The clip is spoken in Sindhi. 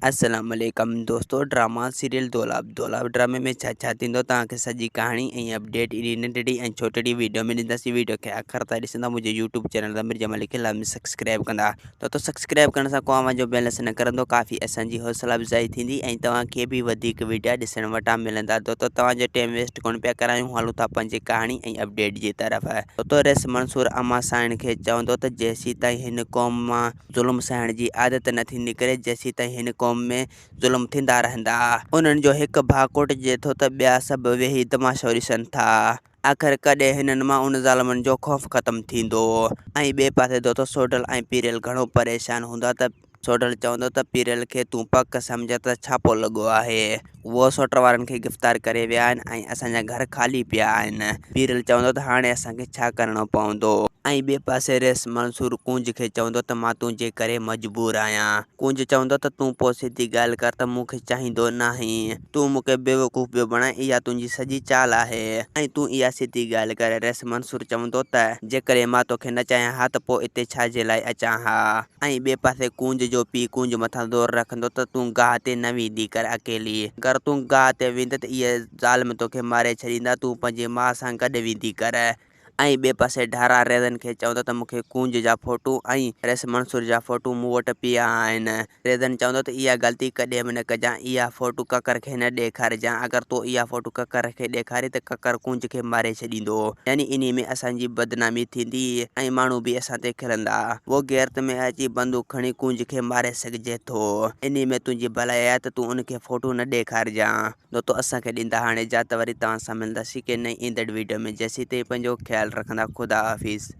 السلام عليڪم دوستو ڊراما سيريل دولاب دولاب ڊرامي ۾ ڇا ڇا ٿيندو توهان کي سڄي ڪهاڻي ۽ اپڊيٽ ايڏي ننڍڙي ۽ ڇوٽڙي ويڊيو ۾ ڏينداسين ويڊيو کي آخر تائين ڏسندا منهنجي يوٽيوب چينل تمير جمالي کي لازمي سبسڪرائب ڪندا دوستو سبسڪرائب ڪرڻ سان ڪو اوهان جو بيلنس نه ڪرندو ڪافي اسان جي حوصلا افزائي ٿيندي ۽ توهان کي به وڌيڪ ويڊيا ڏسڻ وٽان ملندا دوستو توهان جو ٽيم ويسٽ ڪونه پيا ڪرايون هلون ٿا پنهنجي ڪهاڻي ۽ اپڊيٽ جي طرف دوستو ريس منصور امان سائڻ کي چوندو ته جيسيتائين هن قوم مان ظلم سهڻ جي عادت نه ٿي نڪري، جيسيتائين هن قوم ۾ ظلم ٿيندا رهندا. انهن جو هڪ ڀاء ڪوٽجي ٿو ته ٻيا سڀ ويهي تماشو ڏسن ٿا. آخر ڪڏهن هنن مان ان ظالمن جو خوف ختم ٿيندو؟ ۽ ٻئي پاسي دوتو سوڍل ۽ پيرل گهڻو پريشان هوندا ته سوڍل چوندو ته پيرل کي تون پڪ سمجهه ته ڇاپو لڳو آهي. اهو سوٽ وارن کي گرفتار ڪري ويا آهن ۽ اسان جا گهر خالي پيا آهن. پيرل چوندو ته هاڻي اسان کي ڇا ڪرڻو پوندو؟ ۽ ٻئي پاسي رئيس منصور ڪونج کي چوندو ته مان تنهنجي ڪري مجبور آهيان. ڪونج چوندو ته تون پوء سڌي ڳالهه ڪر ته مون کي چاهيندو ناهين. تون مون کي بيوقوف پيو بڻائين اها تنهنجي سڄي چال آهي ۽ تون اها سڌي ڳالهه ڪر. رئيس منصور چوندو ته جيڪڏهن مان توکي نه چاهيان ها ته پوء اتي ڇا جي لاء اچان ها. ۽ ٻئي پاسي ڪونج جو پيء ڪونج مٿان زور رکندو ته تون گاهه تي نه ويندي ڪر اڪيلي. اگر تون گاهه تي ويندين ته اهي ظالم توکي ماري ڇڏيندا، تون پنهنجي ماء سان گڏ ويندي ڪر. ۽ ٻئي پاسي ڍارا ريزن کي چوندو ته مون کي ڪونج جا فوٽو ۽ ريس منصور جا فوٽو مون وٽ پيا آهن. ريزن چوندو ته اها غلطي ڪڏهن به نه ڪجان، اها فوٽو ڪڪر کي نه ڏيکارجان، اگر تو اها فوٽو ڪڪر کي ڏيکاري ته ڪڪر ڪونج کي ماري ڇڏيندو، يعني انهي ۾ اسان جي بدنامي ٿيندي ۽ ماڻهو به اسان تي کلندا. پوء غيرت ۾ اچي بندوق کڻي ڪونج کي ماري سگهجي ٿو. انهي ۾ تنهنجي ڀلائي آهي ته تون ان کي فوٽو نه ڏيکارجان. دوستو اسان کي ڏيندا هاڻي اجازت وري توهان سان ملنداسين ڪنهن نئين ايندڙ ويڊيو ۾ جيسين تائين پنهنجو خيال رکندا خدا حافظ.